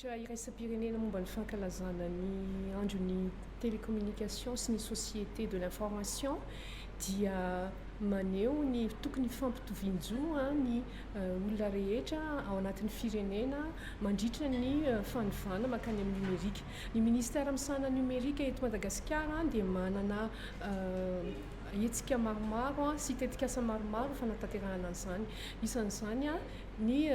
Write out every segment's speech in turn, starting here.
Hetsika iraisam-pirenena momba ny fankalazana ny andron'ny télécommunication sy ny société de l'information dia maneho ny tokony fampitovian-jo ny olona rehetra ao anatin'ny firenena mandritra ny fanovana mankany amin'ny nomerika. Ny ministère misahana ny nomerika eto Madagasikara dia manana hetsika maromaro sy tetikasa maromaro fanatanterahana an'izany. Isan'izany ny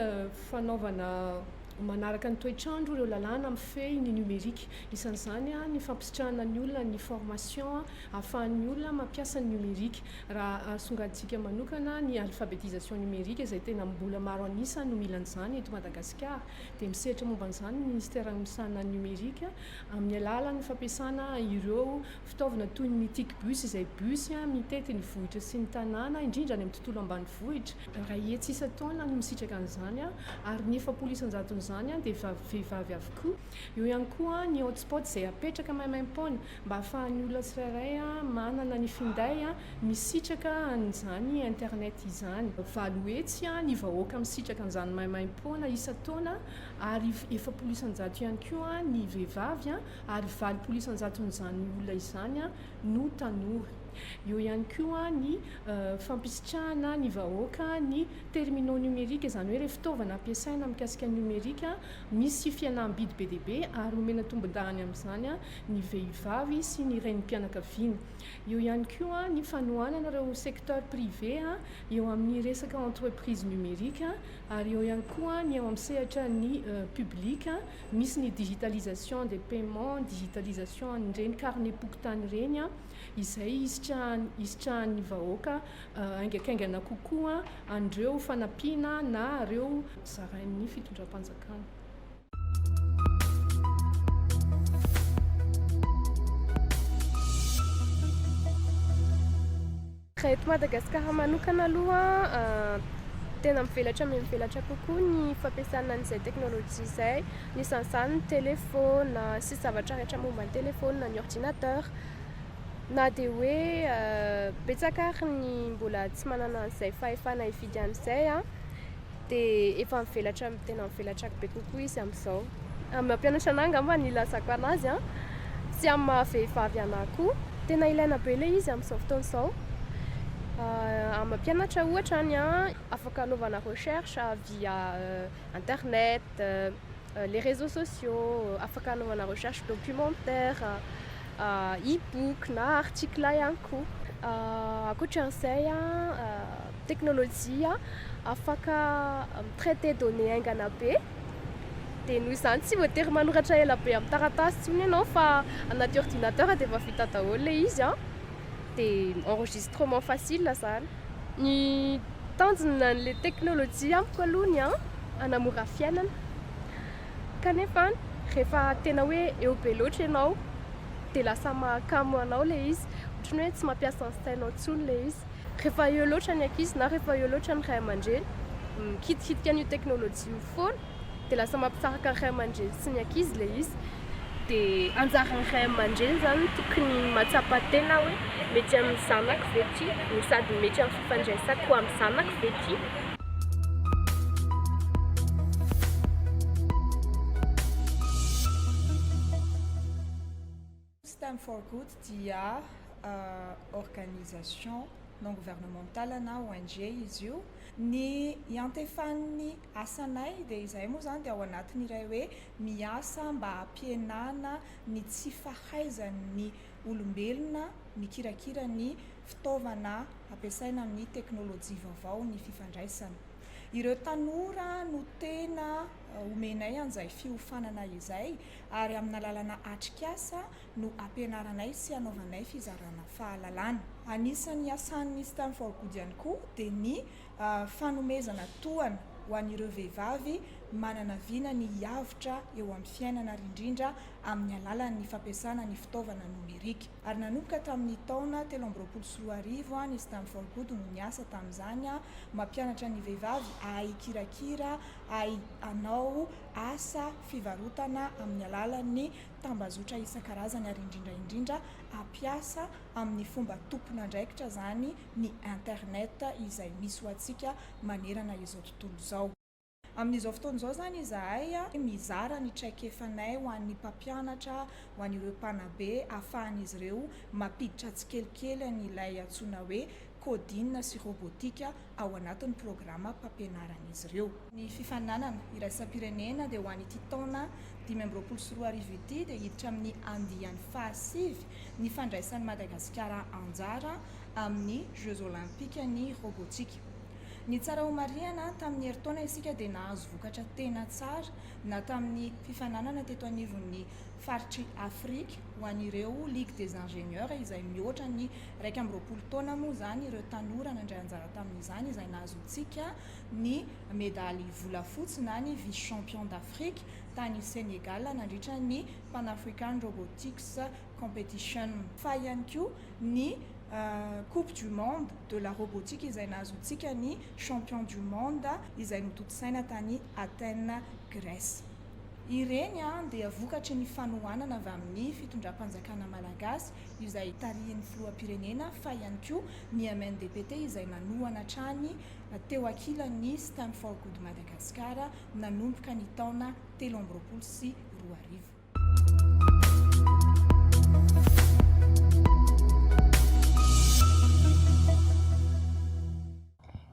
fanaovana manaraka ny toetr'andro ireo lalàna mifehy ny nomerika. Isan'izany ny fampisitrahana ny olona ny formation ahafahan'ny olona mampiasa ny nomerika. Raha asongadintsika manokana ny alphabétisation numérique izay tena mbola maro an'isa no mila an'izany eto Madagasikara dia misehatra momba an'izany ny minisitera misahana ny nomerika amin'ny alalan'ny fampiasana ireo fitaovana toy ny Tic Bus izay bus mitety ny vohitra sy ny tanàna indrindra any amin'ny tontolo ambanivohitra. Iray hetsy isan-taona no misitraka an'izany ary ny 40 isan-jaton'izany dia vehivavy avokoa. Eo ihany koa ny hotspot izay apetraka maimaim-poana mba ahafahan'ny olona tsirairay manana ny finday misitraka an'izany internet izany. 800 ny vahoaka misitraka an'izany maimaim-poana isan-taona ary 40% ihany koa ny vehivavy ary 80%'izany olona izany no tanora. Eo ihany koa ny fampisitrahana ny vahoaka ny terminaux numériques, izany hoe ireo fitaovana ampiasaina mikasika ny nomerika, misy fihenam-bidy be dia be ary omena tombondahiny amin'izany ny vehivavy sy ny renim-pianakaviana. Eo ihany koa ny fanohanana ireo secteur privé eo amin'ny resaka entreprise numérique ary eo ihany koa ny eo amin'ny sehatra ny public, misy ny digitalisation des paiements, digitalisation an'ireny carnet-pokontany ireny izay hisitrahan'ny vahoaka haingankaingana kokoa an'ireo fanampiana na ireo zarain'ny fitondram-panjakana. Raha eto Madagasikara manokana aloha, tena mivelatra miha-mivelatra kokoa ny fampiasana an'izay teknolojia izay, anisan'izany ny telefaonina sy zavatra rehetra momba ny telefaonina, ny ordinateur. Na dia hoe betsaka ary ny mbola tsy manana an'izay fahefana hividy an'izay dia efa mivelatra, tena mivelatra be kokoa izy amin'izao. Amin'ny maha mpianatra anah angamba no ilazako anazy an, sy amin'ny maha vehivavy anah koa. Tena ilaina be ilay izy amin'izao fotoana izao. Amin'ny maha mpianatra ohatra ny an, afaka anaovana recherche via internet, les réseaux sociaux, afaka anaovana recherche documentaire, e-book na article ihany koa. Ankoatran'izay an, teknolojia afaka mi-traiter données haingana be, dia noho izany tsy voatery manoratra ela be amin'ny taratasy intsony ianao fa anaty ordinateur dia efa vita daholo ilay izy an, dia enregistrement facile izany. Ny tanjona an'ilay teknolojia amiko aloha ny an, hanamora fiainana, kanefa rehefa tena hoe eo be loatra ianao dia lasa mahakamo anao ilay izy, ohatran'ny hoe tsy mampiasa ny sainao intsony ilay izy. Rehefa eo loatra ny ankizy na rehefa eo loatra ny ray aman-dreny, mikitikitika an'io teknolojia io foana, dia lasa mampisaraka ny ray aman-dreny sy ny ankizy ilay izy. Dia anjaran'ny ray aman-dreny izany no tokony mahatsapa tena hoe mety amin'ny zanako ve ity no sady mety amin'ny fifandraisako amin'ny zanako ve ity. Stem for Good dia organisation non gouvernementale na ONG izy io. Ny iantefan'ny asanay dia izahay moa izany dia ao anatin'ny iray hoe miasa mba hampihenana ny tsy fahaizan'ny olombelona mikirakira ny fitaovana ampiasaina amin'ny teknolojia vaovao ny fifandraisana. Ireo tanora no tena omenay an'izay fiofanana izay ary amina lalana atrikasa no ampianaranay sy anaovanay fizarana fahalalana. Anisan'ny asan'ny Stem for Good ihany koa dia ny fanomezana tohana ho an'ireo vehivavy manana vina ny hiavotra eo amin'ny fiainana ary indrindra amin'ny alalan'ny fampiasana ny fitaovana nomerika. Ary nanomboka tamin'ny taona 2023 ny Stem for Good no niasa tamin'izany, mampianatra ny vehivavy hahay hikirakira, hahay hanao asa fivarotana amin'ny alalan'ny tambazotra isan-karazany ary indrindra indrindra hampiasa amin'ny fomba tompon'andraikitra izany ny internet izay misy ho antsika manerana izao tontolo izao. Amin'izao fotoana izao izany izahay mizara ny traikefanay ho an'ny mpampianatra, ho an'ireo mpanabe ahafahan'izy ireo mampiditra tsikelikely an'ilay antsoina hoe coding sy robotique ao anatin'ny programam-pampianaran'izy ireo. Ny fifaninanana iraisam-pirenena dia ho an'ity taona 2025 ity dia hiditra amin'ny andiany fahasivy ny fandraisan'i Madagasikara anjara amin'ny Jeux Olympiques ny robotique. Ny tsara homarihana, tamin'ny herintaona isika dia nahazo vokatra tena tsara na tamin'ny fifaninanana teto anivon'ny faritr'i Afrika ho an'ireo Ligue des Ingénieurs izay mihoatra ny 21 taona moa izany ireo tanora nandray anjara tamin'izany izay nahazoantsika ny medaly volafotsy na ny vice champion d'Afrique tany Sénégal nandritra ny Pan African Robotics Competition. Fa ihany koa ny Coupe du monde de la robotique izay nahazoantsika ny champion du monde izay notontosaina tany Athènes Grèce. Ireny dia vokatry ny fanohanana avy amin'ny fitondram-panjakana malagasy izay tarihin'ny filoham-pirenena fa ihany koa ny MNDPT izay nanohana hatrany teo ankilan'ny Stem for Good Madagascar nanomboka ny taona 2023.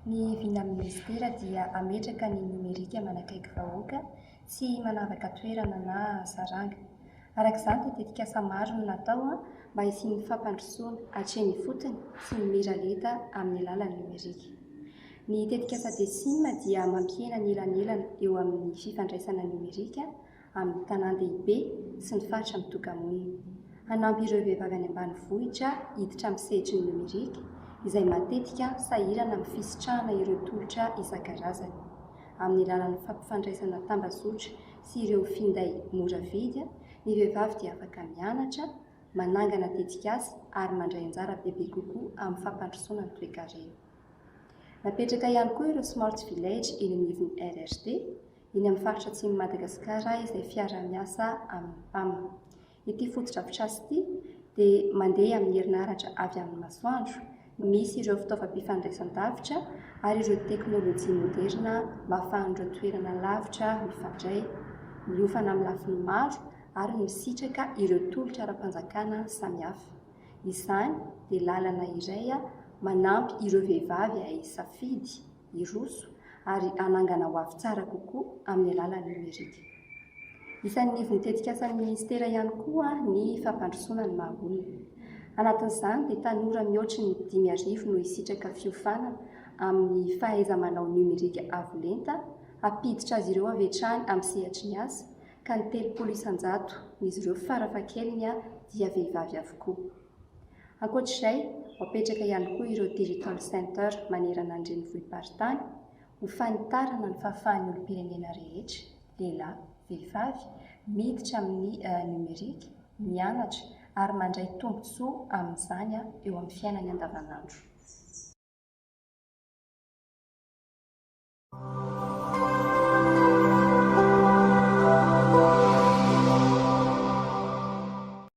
Ny vinan'ny minisitera dia hametraka ny nomerika manakaiky vahoaka, tsy manavaka toerana na saranga. Araka izany dia tetikasa maro no natao mba hisian'ny fampandrosoana hatreny ifotony sy ny miralenta amin'ny alalan'ny nomerika. Ny tetikasa DECIM dia mampihena ny elanelana eo amin'ny fifandraisana nomerika amin'ny tanàn-dehibe sy ny faritra mitoka-monina. Hanampy ireo vehivavy any ambanivohitra hiditra amin'ny sehatry ny nomerika, izay matetika sahirana amin'ny fisitrahana ireo tolotra isan-karazany. Amin'ny alalan'ny fampifandraisana tambazotra sy ireo finday mora vidy, ny vehivavy dia afaka mianatra, manangana tetikasa ary mandray anjara bebe kokoa amin'ny fampandrosoana ny toekarena. Napetraka ihany koa ireo Smart Village eny anivon'ny rrt, eny amin'ny faritra atsimon'i Madagasikara izay fiaraha-miasa amin'ny PAM. Ity fotodrafitrasa ity dia mandeha amin'ny herinaratra avy amin'ny masoandro, misy ireo fitaovam-pifandraisan-davitra ary ireo teknolojia moderina mba ahafahan'ireo toerana lavitra mifandray, miofana amin'ny lafiny maro ary misitraka ireo tolotra ara-panjakana samihafa. Izany dia lalana iray manampy ireo vehivavy hahay hisafidy, hiroso ary hanangana hoavy tsara kokoa amin'ny alalan'ny nomerika. Isan'ny ivon'ny tetikasan'ny minisitera ihany koa ny fampandrosoana ny maha olona. Anatin'izany dia tanora mihoatry ny 5000 no hisitraka fiofanana amin'ny fahaiza-manao nomerika avo lenta hampiditra azy ireo avy hatrany amin'ny sehatry ny asa ka ny 30% n'izy ireo farafahakeliny dia vehivavy avokoa. Ankoatra izay, ho apetraka ihany koa ireo Digital Center manerana ny renivohi-paritany ho fanitarana ny fahafahan'ny olom-pirenena rehetra, lehilahy, vehivavy, miditra amin'ny nomerika, mianatra ary mandray tombontsoa amin'izany eo amin'ny fiainany andavanandro.